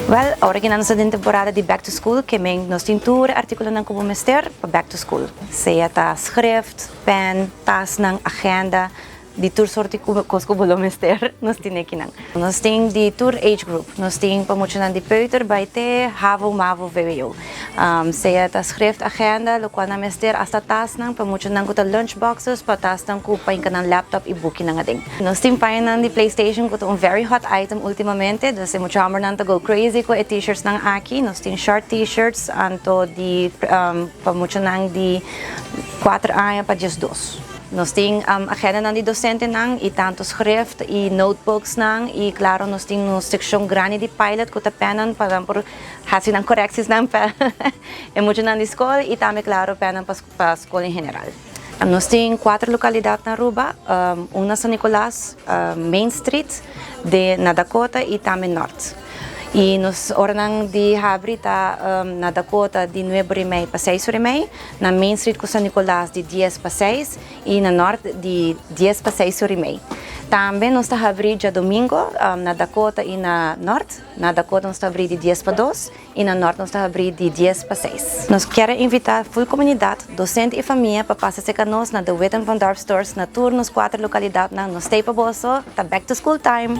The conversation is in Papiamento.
Well, awor cu nos ta den temporada di back to school, kiermen nos tin tur articulonan cu bo mester pa back to school. Sea ta schrift, pen, tasnan, agenda, di tur sorto cos cu bo mester, nos tin akinan. Nos tin di tur age group, nos tin pa muchanan di peuter, bay te, havo, mavo, VWO. Sea ta schrift, agenda, locual nan mester, hasta tasnan, pa muchanan cu ta lunch boxes, pa tasnan cu pa nan laptop y boeknan aden. Nos tin pañanan di PlayStation cu ta un very hot item ultimamente, dus e mucha hombernan ta go crazy cu e t-shirts nan aki. Nos tin short t-shirts, anto di pa muchanan di 4 aña pa 12. Nos tin agenda nan di docentenan y tanto schrift y notebooks nan y, claro, nos tin un seccion grandi di Pilot cu ta pennan pa por haci nan correcties nan pa e muchanan di scol y tambe, claro, pennan pa scol en general. Nos tin cuater localidad na Aruba, un na San Nicolas, Main Street, na Dakota y tambe Noord. Y nos oranan di habri ta na Dakota di 9:30 pa 6:30, na Main Street cu San Nicolas di 10 pa 6 y na Noord di 10 pa 6:30. Tambe nos ta habri diadomingo na Dakota y na Noord. Na Dakota nos ta habri di 10 pa 2 y na Noord nos ta habri di 10 pa 6. Nos kier invita full comunidad, docente y famia pa pasa cerca nos na De Wit en Van Dorp Stores na tur nos cuater localidad nan. Nos t'ey pa boso, ta back to school time!